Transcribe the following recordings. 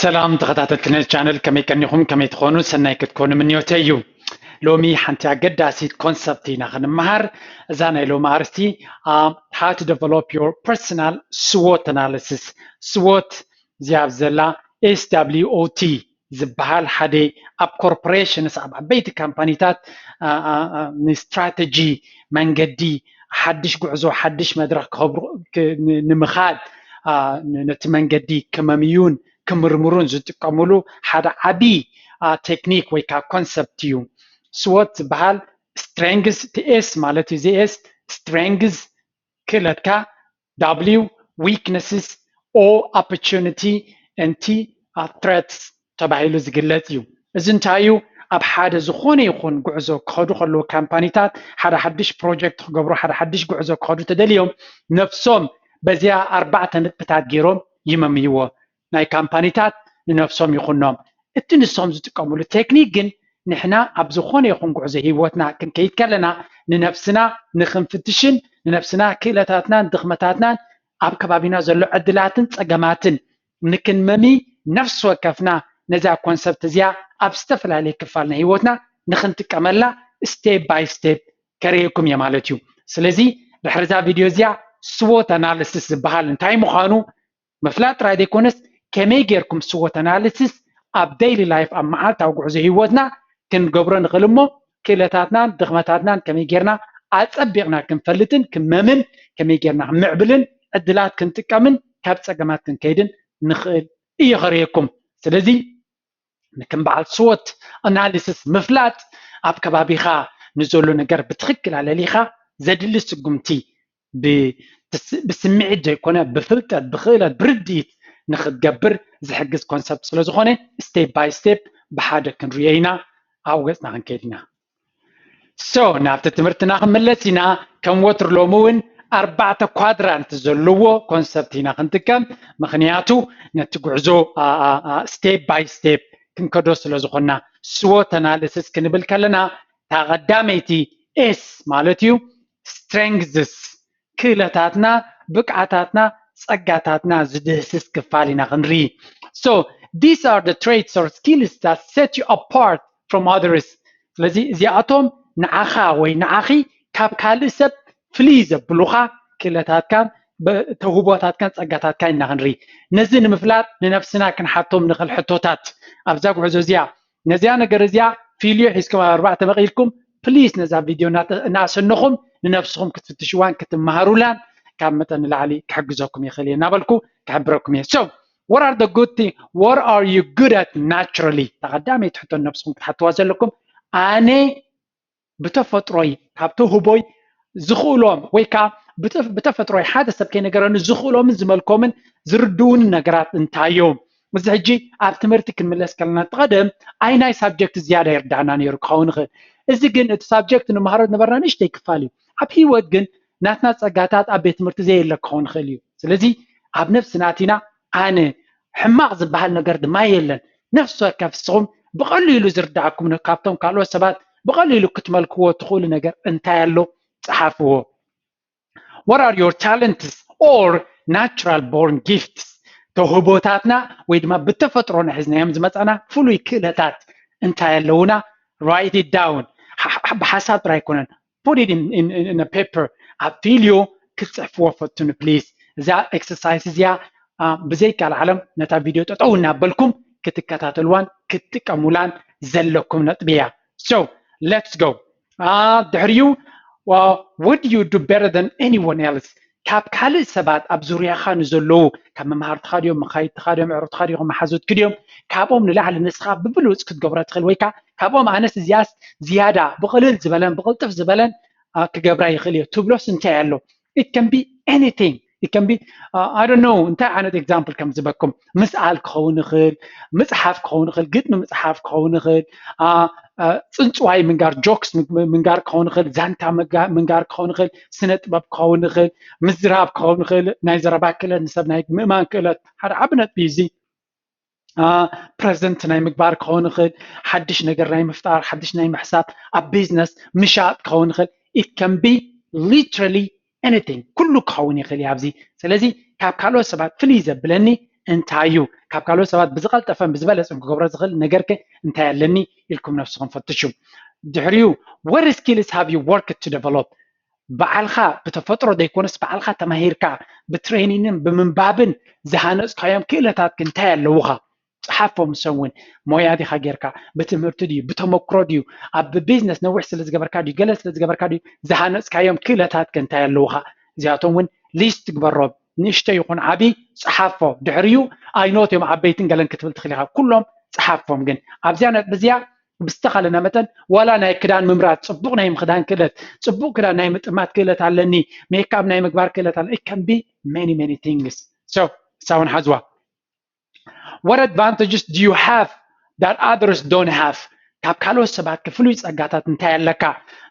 ሰላም ተኸታተልቲ ነዚ ቻነል፣ ከመይ ቀኒኹም? ከመይ ትኾኑ? ሰናይ ክትኮኑ ምንዮተይ እዩ። ሎሚ ሓንቲ ኣገዳሲት ኮንሰፕት ኢና ክንመሃር። እዛ ናይ ሎሚ ኣርስቲ how to develop your personal SWOT analysis። ስዎት እዚኣ ኣብ ዘላ SWOT ዝበሃል ሓደ ኣብ ኮርፖሬሽንስ፣ ኣብ ዓበይቲ ካምፓኒታት ንስትራተጂ መንገዲ፣ ሓድሽ ጉዕዞ፣ ሓድሽ መድረኽ ክኸብሩ ንምኻድ ነቲ መንገዲ ክመምዩን ክምርምሩን ዝጥቀምሉ ሓደ ዓቢ ቴክኒክ ወይ ከዓ ኮንሰፕት እዩ። ስዎት ዝበሃል ስትሬንግዝ፣ ቲ ኤስ ማለት እዩ። እዚ ኤስ ስትሬንግዝ ክእለትካ፣ ዳብሊው ዊክነስስ፣ ኦ ኦፖርቹኒቲ፣ ኤን ቲ ትሬትስ ተባሂሉ ዝግለጽ እዩ። እዚ እንታይ እዩ? ኣብ ሓደ ዝኾነ ይኹን ጉዕዞ ክኸዱ ከለዉ፣ ካምፓኒታት ሓደ ሓድሽ ፕሮጀክት ክገብሩ፣ ሓደ ሓድሽ ጉዕዞ ክኸዱ ተደልዮም፣ ነፍሶም በዚኣ ኣርባዕተ ነጥብታት ገይሮም ይመምይዎ። ናይ ካምፓኒታት ንነፍሶም ይኹኖም። እቲ ንሶም ዝጥቀምሉ ቴክኒክ ግን ንሕና ኣብ ዝኾነ ይኹን ጉዕዞ ህይወትና ክንከይድ ከለና ንነፍስና ንኽንፍትሽን ንነፍስና ክእለታትናን ድኽመታትናን ኣብ ከባቢና ዘሎ ዕድላትን ጸገማትን ንክንመሚ ነፍሲ ወከፍና ነዛ ኮንሰፕት እዚኣ ኣብ ዝተፈላለየ ክፋል ናይ ህይወትና ንኽንጥቀመላ ስቴፕ ባይ ስቴፕ ከርእየኩም እየ ማለት እዩ። ስለዚ ድሕሪ እዛ ቪድዮ እዚኣ ስዎት ኣናሊሲስ ዝበሃል እንታይ ምዃኑ ምፍላጥ ጥራይ ዘይኮነስ ከመይ ጌርኩም ስዎት ኣናሊሲስ ኣብ ዴይሊ ላይፍ ኣብ መዓልታዊ ጉዕዞ ህይወትና ክንገብሮ ንኽእል እሞ ክእለታትናን ድኽመታትናን ከመይ ጌርና ኣጸቢቕና ክንፈልጥን ክንመምን ከመይ ጌርና ክንምዕብልን ዕድላት ክንጥቀምን ካብ ጸገማት ክንከይድን ንኽእል እየ ከርእየኩም። ስለዚ ንክም በዓል ስዎት ኣናሊሲስ ምፍላጥ ኣብ ከባቢኻ ንዘሎ ነገር ብትኽክል ኣለሊኻ ዘድሊ ስጉምቲ ብስምዒት ዘይኮነ ብፍልጠት ብክእለት ብርድኢት ንክትገብር ዝሕግዝ ኮንሰፕት ስለዝኾነ ስቴፕ ባይ ስቴፕ ብሓደ ክንሪኦ ኢና። ኣብ ገፅና ክንከይድ ኢና። ሶ ናብቲ ትምህርትና ክንምለስ ኢና። ከም ወትሩ ሎሚ እውን ኣርባዕተ ኳድራንት ዘለዎ ኮንሰፕት ኢና ክንጥቀም። ምክንያቱ ነቲ ጉዕዞ ስቴፕ ባይ ስቴፕ ክንከዶ ስለዝኾንና። ስዎት ኣናሊሲስ ክንብል ከለና እታ ቀዳመይቲ ኤስ ማለት እዩ። ስትሬንግዝስ፣ ክእለታትና፣ ብቅዓታትና፣ ጸጋታትና ዝድህስስ ክፋል ኢና ክንርኢ። So these are the traits or skills that set you apart from others. ስለዚ እዚኣቶም ንዓኻ ወይ ንዓኺ ካብ ካልእ ሰብ ፍልይ ዘብሉኻ ክእለታትካን ተውህቦታትካን ጸጋታትካን ኢና ክንርኢ። ነዚ ንምፍላጥ ንነፍስና ክንሓቶም ንኽእል ሕቶታት ኣብዛ ጉዕዞ እዚኣ ነዚኣ ነገር እዚኣ ፊልዮ ሒዝኩም ኣብ ኣርባዕተ መቒልኩም ፕሊስ ነዛ ቪድዮ እናሰነኹም ንነብስኹም ክትፍትሽዋን ክትመሃሩላን ካብ መጠን ንላዕሊ ክሕግዘኩም ይኽእል እየ እናበልኩ ክሕብረኩም እየ። So what are the good thing? What are you good at naturally? ተቐዳመይቲ ሕቶ ንነብስኹም ክትሓትዋ ዘለኩም ኣነ ብተፈጥሮይ ካብ ተውህቦይ ዝኽእሎም ወይ ከዓ ብተፈጥሮይ ሓደ ሰብ ከይነገረኒ ዝኽእሎምን ዝመልኮምን ዝርድውኒ ነገራት እንታይ እዮም? እዚ ሕጂ ኣብ ትምህርቲ ክንምለስ ከለና እቲ ቀደም ኣይ ናይ ሳብጀክት ዝያዳ ይርዳና ነይሩ ክኸውን ይኽእል። እዚ ግን እቲ ሳብጀክት ንመሃሮ ዝነበርና ንእሽተይ ክፋል እዩ። ኣብ ህይወት ግን ናትና ጸጋታት ኣብ ቤት ትምህርቲ ዘየለ ክኸውን ይኽእል እዩ። ስለዚ ኣብ ነፍሲ ናቲና ኣነ ሕማቕ ዝበሃል ነገር ድማ የለን። ነፍሲ ወከፍ ንስኹም ብቐሊሉ ዝርዳእኩም ካብቶም ካልኦት ሰባት ብቐሊሉ ክትመልክዎ ትኽእሉ ነገር እንታይ ኣሎ? ጸሓፍዎ። What are your talents or natural born gifts? ተውህቦታትና ወይ ድማ ብተፈጥሮና ሒዝናዮም ዝመጻና ፍሉይ ክእለታት እንታይ ኣለውና? Write it down። ብሓሳብ ጥራይ ኣይኮነን፣ put it in, in, in a paper። ኣብ ፊልዮ ክትጽሕፍዎ ፈትኑ ፕሊስ። እዛ ኤክሰርሳይስ እዚኣ ብዘይካል ዓለም ነታ ቪድዮ ጠጠው እናበልኩም ክትከታተልዋን ክትጥቀሙላን ዘለኩም ነጥቢ እያ። So let's go። ድሕሪኡ what do you do better than anyone else? ካብ ካልእ ሰባት ኣብ ዙርያኻ ንዘለዉ ካብ መምሃርትኻ ድዮም መኻይድትኻ ድዮም ዕሩትኻ ድዮም መሓዙትክ ድዮም ካብኦም ንላዕሊ ንስኻ ብብሉፅ ክትገብሮ ትኽእል ወይ ከዓ ካብኦም ኣነስ እዚኣስ ዝያዳ ብቕልል ዝበለን ብቕልጥፍ ዝበለን ክገብራ ይኽእል እየ ትብሎስ እንታይ ኣሎ? It can be anything። It can be I don't know እንታይ ዓይነት ኤግዛምፕል ከም ዝበኩም ምስኣል ክኸውን ይኽእል፣ ምፅሓፍ ክኸውን ይኽእል፣ ግጥሚ ምፅሓፍ ክኸውን ይኽእል፣ ፅንፅዋይ ምንጋር፣ ጆክስ ምንጋር ክኸውን ይኽእል፣ ዛንታ ምንጋር ክኸውን ይኽእል፣ ስነ ጥበብ ክኸውን ይኽእል፣ ምዝራብ ክኸውን ይኽእል፣ ናይ ዘረባ ክእለት ንሰብ ናይ ምእማን ክእለት ሓደ ዓቢ ነጥቢ እዩ እዚ። ፕረዘንት ናይ ምግባር ክኸውን ይኽእል፣ ሓድሽ ነገር ናይ ምፍጣር፣ ሓድሽ ናይ ምሕሳብ፣ ኣብ ቢዝነስ ምሻጥ ክኸውን ይኽእል። It can be literally anything። ኩሉ ክኸውን ይኽእል እዩ ኣብዚ። ስለዚ ካብ ካልኦት ሰባት ፍልይ ዘብለኒ እንታይ እዩ? ካብ ካልኦት ሰባት ብዝቐልጠፈን ብዝበለፅን ክገብሮ ዝኽእል ነገር ከ እንታይ ኣለኒ ኢልኩም ነብስኹም ፈትሹ። ድሕሪኡ what skills have you worked to develop? ባዕልኻ ብተፈጥሮ ዘይኮነስ ባዕልኻ ተማሂርካ ብትሬኒንን ብምንባብን ዝሃነፅካዮም ክእለታት ከ እንታይ ኣለውኻ? ፀሓፎም። ንሶም እውን ሞያ ዲኻ ጌርካ፣ ብትምህርቲ ድዩ፣ ብተመክሮ ድዩ፣ ኣብ ቢዝነስ ነዊሕ ስለ ዝገበርካ ድዩ፣ ገለ ስለ ዝገበርካ ድዩ፣ ዝሃነፅካዮም ክእለታት ከ እንታይ ኣለውኻ? እዚኣቶም እውን ሊስት ግበሮም። ንእሽቶ ይኹን ዓቢ ፀሓፎ። ድሕሪኡ ኣይኖት እዮም ዓበይትን ገለን ክትብል ትኽእል ኢኻ። ኩሎም ፀሓፎም። ግን ኣብዚኣ ነጥቢ እዚኣ ብዝተኻለና መጠን ዋላ ናይ ክዳን ምምራፅ፣ ፅቡቕ ናይ ምኽዳን ክእለት፣ ፅቡቕ ክዳን ናይ ምጥማት ክእለት ኣለኒ፣ ሜክኣፕ ናይ ምግባር ክእለት ኣለኒ። It can be many many things። So እሳ እውን ሓዝዋ። What advantages do you have that others don't have? ካብ ካልኦት ሰባት ከ ፍሉይ ጸጋታት እንታይ ኣለካ?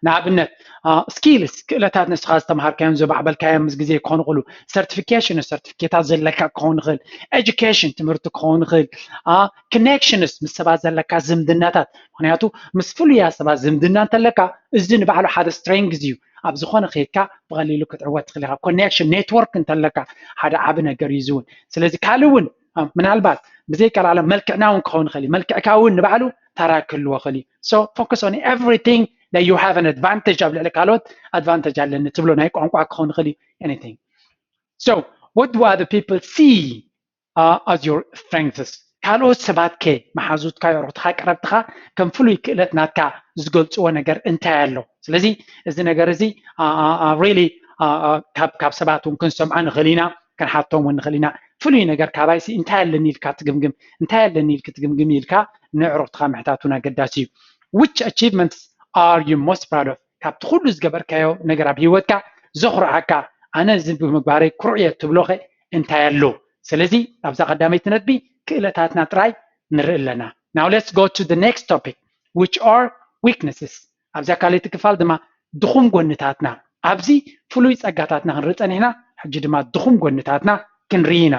ንኣብነት ስኪልስ፣ ክእለታት ንስኻ ዝተምሃርካዮም ዘማዕበልካዮም ምስ ግዜ ክኾኑ ይኽእሉ። ሰርቲፊኬሽን፣ ሰርቲፊኬታት ዘለካ ክኸውን ይኽእል። ኤጁኬሽን፣ ትምህርቲ ክኸውን ይኽእል። ኮኔክሽንስ፣ ምስ ሰባት ዘለካ ዝምድናታት። ምኽንያቱ ምስ ፍሉያት ሰባት ዝምድና እንተለካ፣ እዚ ንባዕሉ ሓደ ስትሬንግዝ እዩ። ኣብ ዝኾነ ከይድካ ብቐሊሉ ክትዕወት ትኽእል ኢኻ። ኮኔክሽን፣ ኔትወርክ እንተለካ ሓደ ዓቢ ነገር እዩ እዚ እውን። ስለዚ ካልእ እውን ምናልባት ብዘይቀላለ መልክዕና እውን ክኸውን ይኽእል እዩ። መልክዕካ እውን ንባዕሉ ታራ ክህልዎ ይኽእል እዩ። So focus on everything that you have an advantage፣ ኣብ ልዕሊ ካልኦት ኣድቫንቴጅ ኣለኒ ትብሎ፣ ናይ ቋንቋ ክኸውን ይኽእል እዩ። Anything። So what do other people see as your strengths? ካልኦት ሰባት ከ፣ መሓዙትካ፣ የዕሩኽትኻ፣ ቀረብትኻ ከም ፍሉይ ክእለት ናትካ ዝገልፅዎ ነገር እንታይ ኣሎ? ስለዚ እዚ ነገር እዚ really ካብ ሰባት እውን ክንሰምዖ ንኽእል ኢና፣ ክንሓቶም እውን ንኽእል ኢና። ፍሉይ ነገር ካባይሲ እንታይ ኣለኒ ኢልካ ትግምግም፣ እንታይ ኣለኒ ኢልክ ትግምግም ኢልካ ንዕሩኽትኻ ምሕታት እውን ኣገዳሲ እዩ። Which achievements are you most proud of? ካብቲ ኩሉ ዝገበርካዮ ነገር ኣብ ህይወትካ ዘኹርዓካ፣ ኣነ እዚ ብምግባረይ ኩሩዕ እየ ትብሎ ኸ እንታይ ኣሎ? ስለዚ ኣብዛ ቀዳመይቲ ነጥቢ ክእለታትና ጥራይ ንርኢ ኣለና። Now let's go to the next topic, which are weaknesses። ኣብዛ ካልኣይቲ ክፋል ድማ ድኹም ጎንታትና። ኣብዚ ፍሉይ ጸጋታትና ክንርኢ ጸኒሕና፣ ሕጂ ድማ ድኹም ጎንታትና ክንርኢ ኢና።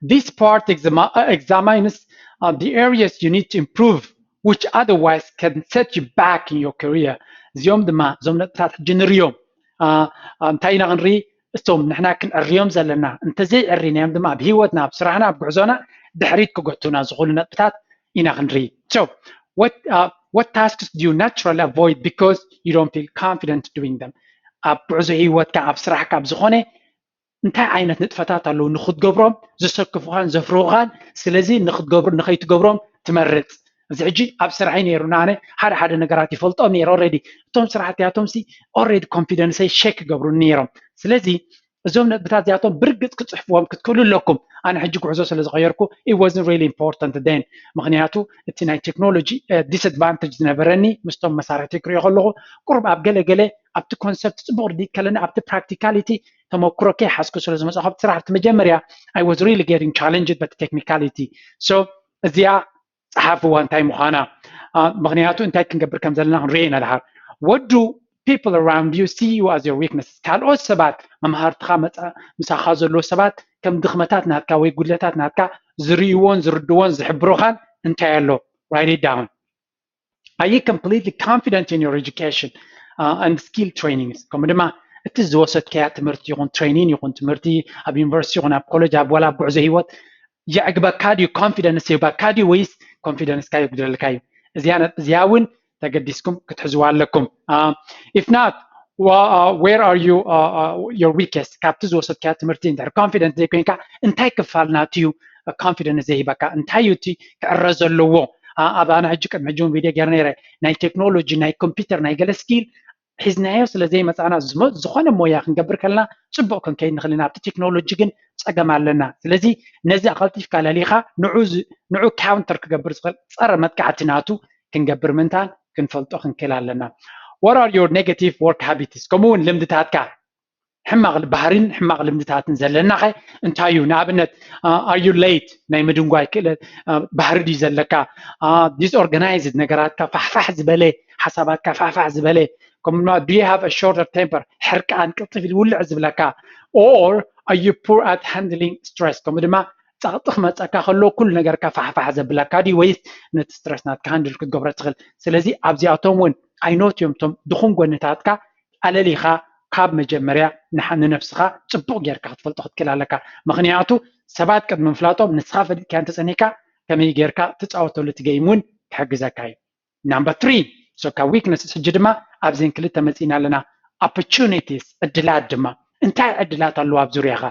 This part examines the areas you need to improve, which otherwise can set you back in your career. እዚኦም ድማ እዞም ነጥብታት ሕጂ ንርእዮም። እንታይ ኢና ክንርኢ? እቶም ንሕና ክንዕርዮም ዘለና፣ እንተዘይዕሪናዮም ድማ ኣብ ህይወትና፣ ኣብ ስራሕና፣ ኣብ ጉዕዞና ድሕሪት ክጎቱና ዝኽእሉ ነጥብታት ኢና ክንርኢ። So what tasks do you naturally avoid because you don't feel confident doing them? ኣብ ጉዕዞ ህይወትካ፣ ኣብ ስራሕካ፣ ኣብ ዝኾነ እንታይ ዓይነት ንጥፈታት ኣለዉ ንክትገብሮም ዘሰክፉኻን ዘፍርሁኻን? ስለዚ ንክትገብሩ፣ ንኸይትገብሮም ትመርፅ። እዚ ሕጂ ኣብ ስራሐይ ነይሩ፣ ንኣነ ሓደ ሓደ ነገራት ይፈልጦም ነይረ። ኦልሬዲ እቶም ስራሕትያቶም ሲ ኦልሬዲ ኮንፊደንሰይ ሸክ ይገብሩኒ ነይሮም። ስለዚ እዞም ነጥብታት እዚኣቶም ብርግፅ ክትፅሕፍዎም ክትክእሉ ኣለኩም። ኣነ ሕጂ ጉዕዞ ስለ ዝቐየርኩ it wasn't really important then። ምኽንያቱ እቲ ናይ ቴክኖሎጂ ዲስኣድቫንቴጅ ዝነበረኒ ምስቶም መሳርሕቲ ክሪኦ ከለኹ ቁሩብ ኣብ ገለ ገለ ኣብቲ ኮንሰፕት ፅቡቕ ርድኢት ከለኒ ኣብቲ ፕራክቲካሊቲ ተመክሮ ከይሓዝኩ ስለ ዝመፅእ ካብቲ ስራሕ ኣብቲ መጀመርያ I was really getting challenged but technicality። So እዚኣ ፀሓፍዋ እንታይ ምዃና። ምኽንያቱ እንታይ ክንገብር ከም ዘለና ክንርኢ ኢና ድሓር። What do people around you see you as your weaknesses? ካልኦት ሰባት፣ መምሃርትኻ፣ ምሳኻ ዘለዉ ሰባት ከም ድኽመታት ናትካ ወይ ጉድለታት ናትካ ዝርእይዎን ዝርድዎን ዝሕብሩኻን እንታይ ኣሎ? Write it down. Are you completely confident in your education and skill trainings? ከምኡ ድማ እቲ ዝወሰድካያ ትምህርቲ ይኹን ትሬኒን ይኹን ትምህርቲ ኣብ ዩኒቨርሲቲ ይኹን ኣብ ኮሌጅ ኣብ ዋላ ኣብ ጉዕዞ ህይወት የዕግበካ ድዩ? ኮንፊደንስ ይህበካ ድዩ ወይስ ኮንፊደንስካ የጉድለልካ እዩ? እዚኣ እውን ተገዲስኩም ክትሕዝዋ ኣለኩም። If not, where are you your weakest? ካብቲ ዝወሰድካያ ትምህርቲ እንድሕር ኮንፊደንት ዘይኮይንካ እንታይ ክፋል ናቱ እዩ ኮንፊደንስ ዘይህበካ? እንታይ እዩ እቲ ክዕረ ዘለዎ? ኣብ ኣነ ሕጂ ቅድሚ ሕጂ እውን ቪድዮ ገይረ ነይረ። ናይ ቴክኖሎጂ፣ ናይ ኮምፒውተር፣ ናይ ገለ ስኪል ሒዝናዮ ስለ ዘይመፃእና ዝኾነ ሞያ ክንገብር ከለና ፅቡቕ ክንከይድ ንኽእል ኢና። ኣብቲ ቴክኖሎጂ ግን ፀገም ኣለና። ስለዚ ነዚ ኣቐልጢፍካ ለሊኻ ንዑ ካውንተር ክገብር ዝኽእል ፀረ መጥቃዕቲ ናቱ ክንገብር ምንታን ክንፈልጦ ክንክእል ኣለና። What are your negative work habits? ከምኡ እውን ልምድታትካ፣ ሕማቕ ባህሪን ሕማቕ ልምድታትን ዘለናኸ እንታይ እዩ? ንኣብነት are you late? ናይ ምድንጓይ ክእለት ባህሪ ድዩ ዘለካ? Disorganized፣ ነገራትካ ፋሕፋሕ ዝበለ፣ ሓሳባትካ ፋሕፋሕ ዝበለ። ከምኡ ድማ do you have a shorter temper? ሕርቃን ቅልጥፍ ኢሉ ውልዕ ዝብለካ። Or are you poor at handling stress? ከምኡ ድማ ፀቕጢ ክመፀካ ከሎ ኩሉ ነገርካ ፋሕፋሕ ዘብለካ ድዩ ወይስ ነቲ ስትረስ ናትካ ሃንድል ክትገብሮ ትኽእል? ስለዚ ኣብዚኣቶም እውን ኣይኖት እዮም እቶም ድኹም ጎንታትካ ኣለሊኻ ካብ መጀመርያ ንነብስኻ ፅቡቕ ጌርካ ክትፈልጦ ክትክእል ኣለካ። ምኽንያቱ ሰባት ቅድሚ ምፍላጦም ንስኻ ፈሊጥካዮ እንተፀኒሕካ ከመይ ጌርካ ትፃወተሉ እቲ game እውን ክሕግዘካ እዩ። Number three። So ካብ weaknesses ሕጂ ድማ ኣብዘን ክልተ መፂና ኣለና። Opportunities፣ ዕድላት ድማ። እንታይ ዕድላት ኣለዉ ኣብ ዙርያኻ?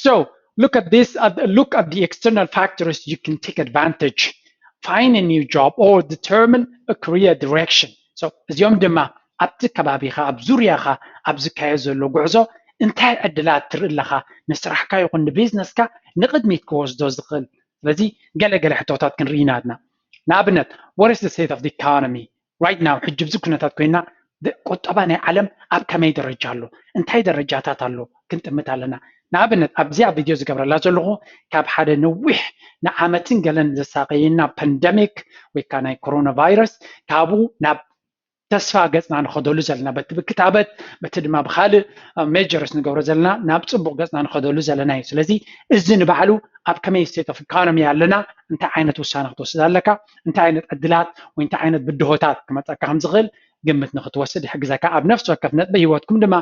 So look at this, uh, look at the external factors you can take advantage. Find a new job or determine a career direction. So እዚኦም ድማ ኣብቲ ከባቢኻ፣ ኣብ ዙርያኻ ኣብ ዝካየድ ዘሎ ጉዕዞ እንታይ ዕድላት ትርኢ ኣለኻ? ንስራሕካ ይኹን ንቢዝነስካ ንቕድሚት ክወስዶ ዝኽእል። ስለዚ ገለ ገለ ሕቶታት ክንርኢ ኢና። ንኣብነት፣ what is the state of the economy right now? ሕጂ ኣብዚ ኩነታት ኮይና ቁጠባ ናይ ዓለም ኣብ ከመይ ደረጃ ኣሎ? እንታይ ደረጃታት ኣሎ? ክንጥምት ኣለና። ንኣብነት ኣብዚኣ ቪድዮ ዝገብረላ ዘለኹ ካብ ሓደ ነዊሕ ንዓመትን ገለን ዘሳቀየና ፓንደሚክ ወይ ከዓ ናይ ኮሮና ቫይረስ ካብኡ ናብ ተስፋ ገፅና ንኸደሉ ዘለና በቲ ብክታበት በቲ ድማ ብካልእ ሜጀርስ ንገብሮ ዘለና ናብ ፅቡቅ ገፅና ንኸደሉ ዘለና እዩ። ስለዚ እዚ ንባዕሉ ኣብ ከመይ state of economy ኣለና፣ እንታይ ዓይነት ውሳነ ክትወስድ ኣለካ፣ እንታይ ዓይነት ዕድላት ወይ እንታይ ዓይነት ብድሆታት ክመፀካ ከም ዝኽእል ግምት ንክትወስድ ይሕግዘካ። ኣብ ነፍሲ ወከፍ ነጥቢ ህይወትኩም ድማ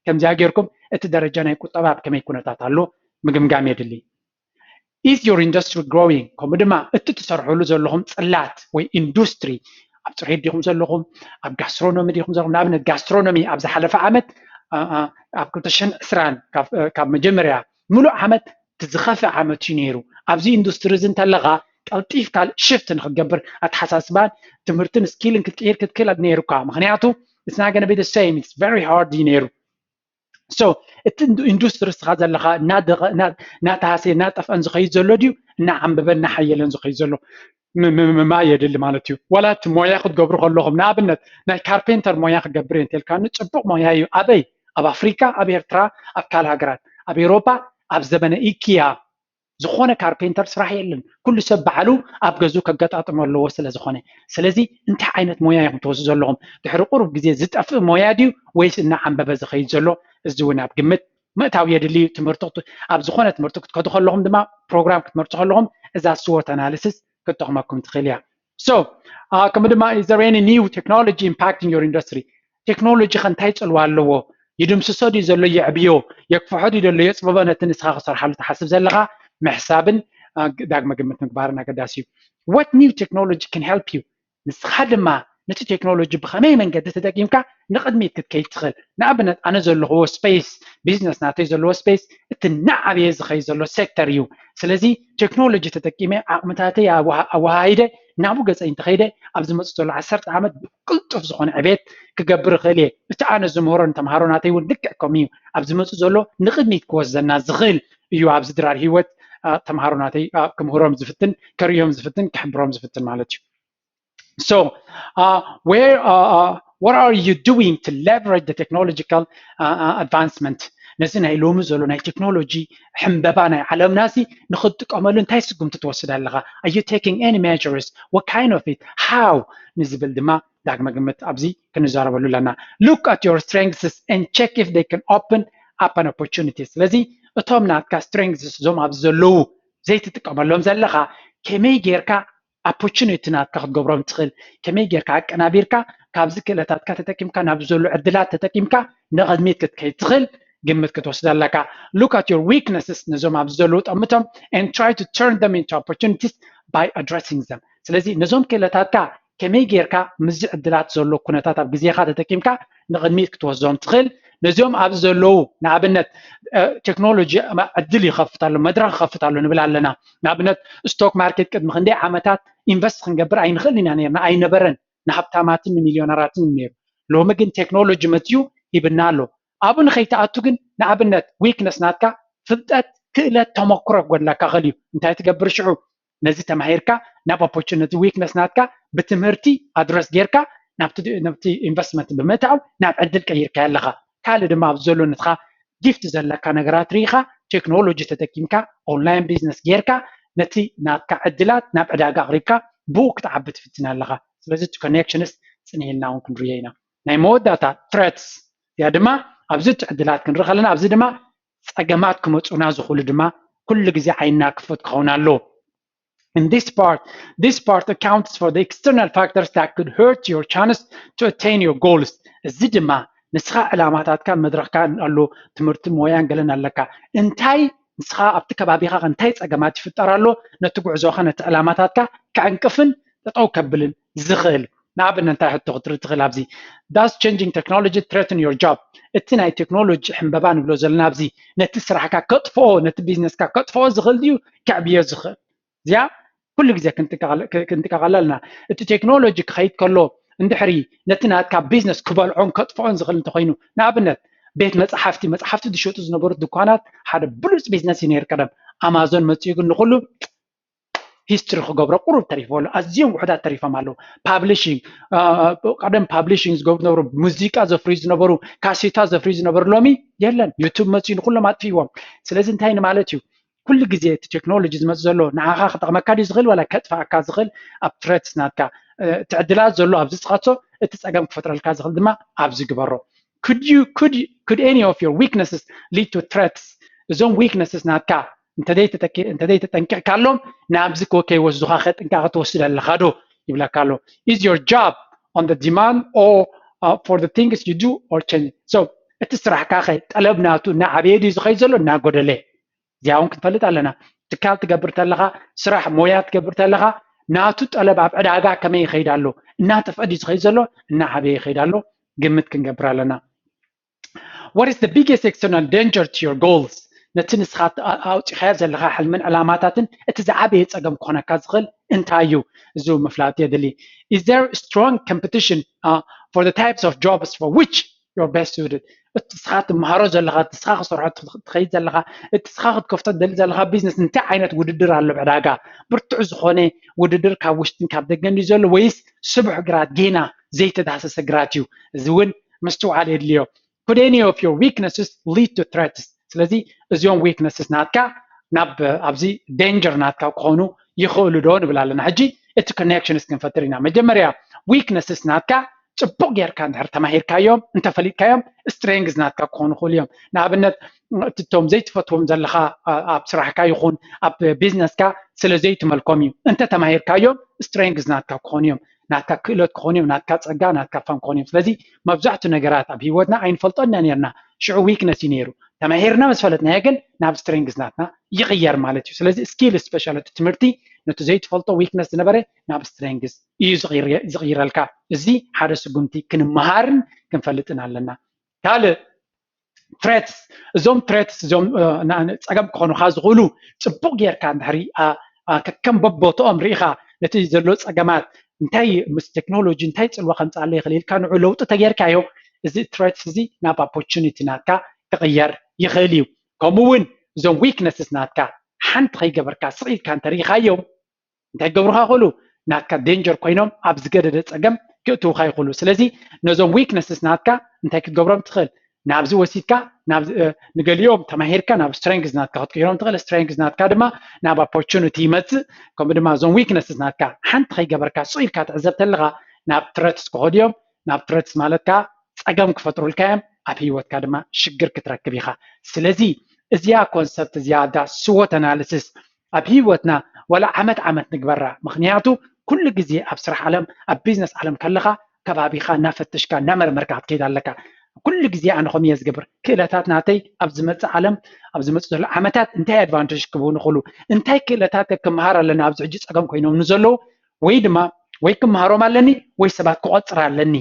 ከምዚኣ ጌርኩም እቲ ደረጃ ናይ ቁጠባ ኣብ ከመይ ኩነታት ኣሎ ምግምጋም የድሊ። Is your industry growing? ከምኡ ድማ እቲ ትሰርሕሉ ዘለኹም ፅላት ወይ ኢንዱስትሪ ኣብ ፅሬት ዲኹም ዘለኹም፣ ኣብ ጋስትሮኖሚ ዲኹም ዘለኹም? ንኣብነት ጋስትሮኖሚ ኣብ ዝሓለፈ ዓመት ኣብ ክልተ ሽሕን ዕስራን ካብ መጀመርያ ሙሉእ ዓመት እቲ ዝኸፍእ ዓመት እዩ ነይሩ። ኣብዚ ኢንዱስትሪ እዚ እንተለኻ ቀልጢፍካ ሽፍት ንክትገብር ኣተሓሳስባን ትምህርትን ስኪልን ክትቅይር ክትክእል ነይሩካ። ምክንያቱ it's not gonna be the same, it's very hard እዩ ነይሩ። So እቲ ኢንዱስትሪ እስኻ ዘለኻ እናተሃሰየ እናጠፍአን ዝኸይድ ዘሎ ድዩ እናዓንበበን እናሓየለን ዝኸይድ ዘሎ? ምምማይ የድሊ ማለት እዩ። ዋላ እቲ ሞያ ክትገብሩ ከለኹም ንኣብነት ናይ ካርፔንተር ሞያ ክገብር እየ እንተልካኒ ፅቡቅ ሞያ እዩ። ኣበይ? ኣብ ኣፍሪካ፣ ኣብ ኤርትራ፣ ኣብ ካልእ ሃገራት፣ ኣብ ኤሮፓ ኣብ ዘበነ ኢኪያ ዝኾነ ካርፔንተር ስራሕ የለን። ኩሉ ሰብ ባዕሉ ኣብ ገዝኡ ከገጣጥሞ ኣለዎ ስለ ዝኾነ። ስለዚ እንታይ ዓይነት ሞያ ኢኹም ትወስዱ ዘለኹም? ድሕሪ ቁሩብ ግዜ ዝጠፍእ ሞያ ድዩ ወይስ እናዓንበበ ዝኸይድ ዘሎ? እዚ እውን ኣብ ግምት ምእታው የድሊ እዩ። ትምህርቲ ኣብ ዝኾነ ትምህርቲ ክትከዱ ከለኹም ድማ ፕሮግራም ክትመርፁ ከለኹም እዛ ስዎት ኣናሊሲስ ክትጠቕመኩም ትኽእል እያ። So ከምኡ ድማ is there any new technology impacting your industry? ቴክኖሎጂ ከ እንታይ ፅልዋ ኣለዎ? ይድምስሶ ድዩ ዘሎ የዕብዮ? የክፍሖ ድዩ ዘሎ የፅብቦ? ነቲ ንስኻ ክሰርሓሉ ትሓስብ ዘለኻ ምሕሳብን ዳግመ ግምት ምግባርን ኣገዳሲ እዩ። What new technology can help you? ንስኻ ድማ ነቲ ቴክኖሎጂ ብኸመይ መንገዲ ተጠቂምካ ንቕድሚት ክትከይድ ትኽእል? ንኣብነት ኣነ ዘለኽዎ ስፔስ፣ ቢዝነስ ናተይ ዘለዎ ስፔስ እቲ እናዓበየ ዝኸይድ ዘሎ ሴክተር እዩ። ስለዚ ቴክኖሎጂ ተጠቂመ ዓቕምታተይ ኣወሃሂደ ናብኡ ገፀይ እንተኸይደ ኣብ ዝመፅእ ዘሎ ዓሰርተ ዓመት ብቅልጡፍ ዝኾነ ዕቤት ክገብር እኽእል እየ። እቲ ኣነ ዝምህሮ ንተምሃሮ ናተይ እውን ልክዕ ከምኡ እዩ። ኣብ ዝመፅእ ዘሎ ንቕድሚት ክወስደና ዝኽእል እዩ ኣብዚ ድራር ህይወት ተምሃሮ ናተይ ክምህሮም ዝፍትን፣ ከርእዮም ዝፍትን፣ ክሕብሮም ዝፍትን ማለት እዩ። So uh, where uh, uh, what are you doing to leverage the technological uh, uh, advancement? ነዚ ናይ ሎሚ ዘሎ ናይ ቴክኖሎጂ ሕንበባ ናይ ዓለምና ሲ ንክትጥቀመሉ እንታይ ስጉምቲ ትወስድ ኣለኻ? Are you taking any measures? What kind of it? How? ንዝብል ድማ ዳግመ ግምት ኣብዚ ክንዛረበሉ ኣለና። Look at your strengths and check if they can open up an opportunity. ስለዚ እቶም ናትካ ስትሬንግስ እዞም ኣብዚ ዘለዉ ዘይትጥቀመሎም ዘለኻ ከመይ ጌርካ ኦፖርቹኒቲ ናትካ ክትገብሮም ትኽእል፣ ከመይ ጌርካ ኣቀናቢርካ ካብዚ ክእለታትካ ተጠቂምካ ናብ ዘሎ ዕድላት ተጠቂምካ ንቕድሚት ክትከይድ ትኽእል ግምት ክትወስድ ኣለካ። Look at your weaknesses፣ ነዞም ኣብዚ ዘለዉ ጠምቶም and try to turn them into opportunities by addressing them። ስለዚ ነዞም ክእለታትካ ከመይ ጌርካ ምስዚ ዕድላት ዘሎ ኩነታት ኣብ ግዜኻ ተጠቂምካ ንቕድሚት ክትወስዶም ትኽእል? ነዚኦም ኣብዚ ዘለዉ ንኣብነት ቴክኖሎጂ ዕድል ይኸፍት ኣሎ፣ መድረኽ ይኸፍት ኣሎ ንብል ኣለና። ንኣብነት ስቶክ ማርኬት ቅድሚ ክንደይ ዓመታት ኢንቨስት ክንገብር ኣይንኽእልን ኢና ነርና፣ ኣይነበረን፣ ንሃብታማትን ንሚልዮነራትን ነይሩ። ሎሚ ግን ቴክኖሎጂ መፅዩ ሂብና ኣሎ። ኣብኡ ንኸይትኣቱ ግን ንኣብነት ዊክነስ ናትካ ፍልጠት፣ ክእለት፣ ተመክሮ ክጎድለካ ክእል እዩ። እንታይ ትገብር ሽዑ? ነዚ ተማሂርካ ናብ ኦፖርቹኒቲ ዊክነስ ናትካ ብትምህርቲ ኣድረስ ጌርካ ናብቲ ኢንቨስትመንት ብምእታው ናብ ዕድል ቀይርካ ኣለኻ። ካልእ ድማ ኣብዚ ዘሎ ነትኻ ጊፍት ዘለካ ነገራት ርኢኻ ቴክኖሎጂ ተጠቂምካ ኦንላይን ቢዝነስ ጌርካ ነቲ ናትካ ዕድላት ናብ ዕዳጋ ኣቕሪብካ ብኡ ክትዓቢ ትፍትን ኣለኻ። ስለዚ እቲ ኮኔክሽንስ ፅንሂልና እውን ክንርዮ ኢና። ናይ መወዳእታ ትረትስ እዚኣ ድማ ኣብዚ እቲ ዕድላት ክንርኢ ከለና ኣብዚ ድማ ፀገማት ክመፁና ዝኽእሉ ድማ ኩሉ ግዜ ዓይንና ክፉት ክኸውን ኣለዎ። In this part, this part accounts for the external factors that could hurt your chance to attain your goals. እዚ ድማ ንስኻ ዕላማታትካ መድረኽካ ኣሎ ትምህርቲ ሞያን ገለን ኣለካ እንታይ ንስኻ ኣብቲ ከባቢኻ እንታይ ፀገማት ይፍጠር ኣሎ፣ ነቲ ጉዕዞኻ ነቲ ዕላማታትካ ክዕንቅፍን ጠጠው ከብልን ዝኽእል። ንኣብነት እንታይ ሕቶ ክትርኢ ትኽእል ኣብዚ? Does changing technology threaten your job? እቲ ናይ ቴክኖሎጂ ሕንበባ ንብሎ ዘለና ኣብዚ ነቲ ስራሕካ ከጥፍኦ፣ ነቲ ቢዝነስካ ከጥፍኦ ዝኽእል ድዩ ከዕብዮ ዝኽእል? እዚኣ ኩሉ ግዜ ክንጥንቀቐላ ኣለና። እቲ ቴክኖሎጂ ክኸይድ ከሎ እንድሕሪ ነቲ ናትካ ቢዝነስ ክበልዖን ከጥፍኦን ዝኽእል እንተኾይኑ፣ ንኣብነት ቤት መፅሓፍቲ፣ መፅሓፍቲ ዝሸጡ ዝነበሩ ድኳናት ሓደ ብሉፅ ቢዝነስ እዩ ነይሩ ቀደም። ኣማዞን መፅኡ ግን ንኩሉ ሂስትሪ ክገብሮ ቁሩብ ተሪፎ ኣሎ። ኣዝዮም ውሑዳት ተሪፎም ኣለዉ። ፓብሊሽንግ፣ ቀደም ፓብሊሽንግ ዝገብሩ ነበሩ፣ ሙዚቃ ዘፍርዩ ዝነበሩ፣ ካሴታ ዘፍርዩ ዝነበሩ ሎሚ የለን። ዩቱብ መፅኡ ንኩሎም ኣጥፊዎም። ስለዚ እንታይ ንማለት እዩ? ኩሉ ግዜ እቲ ቴክኖሎጂ ዝመፅእ ዘሎ ንዓኻ ክጠቕመካ ድዩ ዝኽእል ዋላ ከጥፍኣካ ዝኽእል? ኣብ ትረትስ ናትካ እቲ ዕድላት ዘሎ ኣብዚ ስኻቶ፣ እቲ ፀገም ክፈጥረልካ ዝኽእል ድማ ኣብዚ ግበሮ። Could you could you, could any of your weaknesses lead to threats? እዞም ዊክነስስ ናትካ እንተዘይተጠንቂቕካሎም ናብዚ ከይወስዱኻ ከ ጥንቃቐ ትወስድ ኣለኻ ዶ ይብለካ ኣሎ። Is your job on the demand or uh, for the things you do or change? So እቲ ስራሕካ ኸ ጠለብ ናቱ እናዓበየ ድዩ ዝኸይድ ዘሎ እናጎደለ? እዚኣ እውን ክንፈልጥ ኣለና። ትካል ትገብር ተለኻ፣ ስራሕ ሞያ ትገብር ተለኻ፣ ናቱ ጠለብ ኣብ ዕዳጋ ከመይ ይኸይድ ኣሎ? እናጠፍአ ድዩ ዝኸይድ ዘሎ እናዓበየ ይኸይድ ኣሎ? ግምት ክንገብር ኣለና። What is the biggest external danger to your goals? ነቲ ንስኻ ኣውፂኻዮ ዘለኻ ሕልምን ዕላማታትን እቲ ዝዓበየ ፀገም ክኾነካ ዝኽእል እንታይ እዩ? እዚ ምፍላጥ የድሊ። Is there strong competition uh, for the types of jobs for which you're best suited? እቲ ንስኻ ትመሃሮ ዘለኻ፣ እቲ ንስኻ ክሰርሖ ትኸይድ ዘለኻ፣ እቲ ንስኻ ክትከፍቶ ትደሊ ዘለኻ ቢዝነስ እንታይ ዓይነት ውድድር ኣሎ ዕዳጋ? ብርቱዕ ዝኾነ ውድድር ካብ ውሽጥን ካብ ደገን ድዩ ዘሎ ወይስ ስቡሕ ግራት ጌና ዘይተዳህሰሰ ግራት እዩ? እዚ እውን ምስትውዓል የድልዮ። Could any of your weaknesses lead to threats? ስለዚ እዚኦም ዊክነስስ ናትካ ናብ ኣብዚ ዴንጀር ናትካ ክኾኑ ይኽእሉ ዶ ንብል ኣለና። ሕጂ እቲ ኮኔክሽንስ ክንፈጥር ኢና። መጀመርያ ዊክነስስ ናትካ ፅቡቅ ጌርካ እንድሕር ተማሂርካዮም እንተፈሊጥካዮም ስትሬንግዝ ናትካ ክኾኑ ይኽእሉ እዮም። ንኣብነት እቶም ዘይትፈትዎም ዘለካ ኣብ ስራሕካ ይኹን ኣብ ቢዝነስካ ስለ ዘይትመልኮም እዩ። እንተ ተማሂርካዮም ስትሬንግዝ ናትካ ክኾኑ እዮም። ናትካ ክእለት ክኾኑ እዮም፣ ናትካ ፀጋ፣ ናትካ ፋም ክኾኑ እዮም። ስለዚ መብዛሕቱ ነገራት ኣብ ህይወትና ኣይንፈልጦን ኢና ነርና። ሽዑ ዊክነስ እዩ ነይሩ። ተማሂርና ምስ ፈለጥናዮ ግን ናብ ስትሬንግዝ ናትና ይቕየር ማለት እዩ። ስለዚ ስኪል ስፔሻል እቲ ትምህርቲ ነቲ ዘይትፈልጦ ዊክነስ ዝነበረ ናብ ስትሬንግዝ እዩ ዝቕይረልካ። እዚ ሓደ ስጉምቲ ክንመሃርን ክንፈልጥን ኣለና። ካልእ ትሬትስ፣ እዞም ትሬትስ እዞም ፀገም ክኾኑካ ዝኽእሉ ፅቡቅ ጌርካ እንድሕሪ ከከም በቦትኦም ርኢኻ ነቲ ዘሎ ፀገማት እንታይ ምስ ቴክኖሎጂ እንታይ ፅልዋ ከምፅኣለ ይኽእል ኢልካ ንዑ ለውጢ ተጌርካዮ፣ እዚ ትሬትስ እዚ ናብ ኦፖርቹኒቲ ናትካ ክቕየር ይኽእል እዩ። ከምኡ እውን እዞም ዊክነስስ ናትካ ሓንቲ ከይገበርካ ስቕ ኢልካ እንተሪኢኻዮም እንታይ ክገብሩካ ይኽእሉ? ናትካ ዴንጀር ኮይኖም ኣብ ዝገደደ ፀገም ክእትውካ ይኽእሉ። ስለዚ ነዞም ዊክነስስ ናትካ እንታይ ክትገብሮም ትኽእል? ናብዚ ወሲድካ ንገሊኦም ተማሂርካ ናብ ስትሬንግዝ ናትካ ክትቅይሮም ትኽእል። ስትሬንግዝ ናትካ ድማ ናብ ኦፖርቹኒቲ ይመፅእ። ከምኡ ድማ እዞም ዊክነስስ ናትካ ሓንቲ ከይገበርካ ስቕ ኢልካ ትዕዘብ ተለኻ ናብ ትረትስ ክኸዱ እዮም። ናብ ትረትስ ማለት ከዓ ፀገም ክፈጥሩልካ እዮም። ኣብ ህይወትካ ድማ ሽግር ክትረክብ ኢኻ። ስለዚ እዚኣ ኮንሰፕት እዚኣ ዳ ስዎት ኣናሊሲስ ኣብ ህይወትና ዋላ ዓመት ዓመት ንግበራ። ምኽንያቱ ኩሉ ግዜ ኣብ ስራሕ ዓለም ኣብ ቢዝነስ ዓለም ከለኻ ከባቢኻ እናፈተሽካ እናመርመርካ ክትከይድ ኣለካ። ኩሉ ግዜ ኣነ ከምኡ እየ ዝገብር። ክእለታት ናተይ ኣብ ዝመፅእ ዓለም ኣብ ዝመፅእ ዘሎ ዓመታት እንታይ ኣድቫንቴጅ ክህቡን ይኽእሉ? እንታይ ክእለታት ክመሃር ኣለኒ ኣብዚ ሕጂ ፀገም ኮይኖም ንዘለዉ ወይ ድማ ወይ ክመሃሮም ኣለኒ ወይ ሰባት ክቆፅር ኣለኒ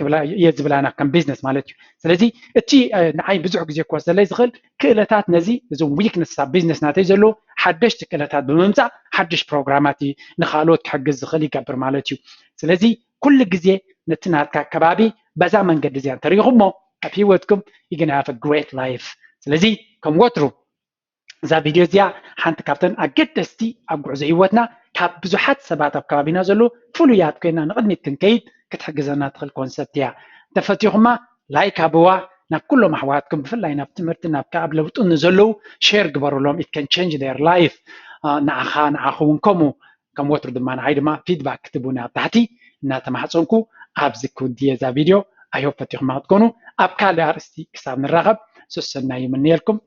ክብላ እየ ዝብላና ከም ቢዝነስ ማለት እዩ። ስለዚ እቲ ንዓይ ብዙሕ ግዜ ክወስደለይ ዝኽእል ክእለታት ነዚ እዞም ዊክነስ ኣብ ቢዝነስ ናተይ ዘለዉ ሓደሽቲ ክእለታት ብምምፃእ ሓድሽ ፕሮግራማት ንካልኦት ክሕግዝ ዝኽእል ይገብር ማለት እዩ። ስለዚ ኩሉ ግዜ ነቲ ናትካ ከባቢ በዛ መንገዲ እዚኣ እንተሪኹሞ ኣብ ህይወትኩም you gonna have a great life። ስለዚ ከም ወትሩ እዛ ቪድዮ እዚኣ ሓንቲ ካብተን ኣገደስቲ ኣብ ጉዕዞ ህይወትና ካብ ብዙሓት ሰባት ኣብ ከባቢና ዘለዉ ፍሉያት ኮይና ንቕድሚት ክንከይድ ክትሕግዘና ትኽእል ኮንሰፕት እያ። እንተፈቲኹማ ላይክ ሃብዋ፣ ናብ ኩሎም ኣሕዋትኩም ብፍላይ ናብ ትምህርቲ ናብ ኣብ ለውጢ ንዘለዉ ሼር ግበሩሎም። It can change their life። ንዓኻ ንዓኹ እውን ከምኡ ከም ወትሩ ድማ ንዓይ ድማ ፊድባክ ክትቡኒ ኣብ ታሕቲ እናተማሕፀንኩ ኣብዚ ክውድየ እዛ ቪድዮ። I hope ፈቲኹማ ክትኮኑ። ኣብ ካልእ ኣርእስቲ ክሳብ ንራኸብ ሰሰናዩ ይምነየልኩም።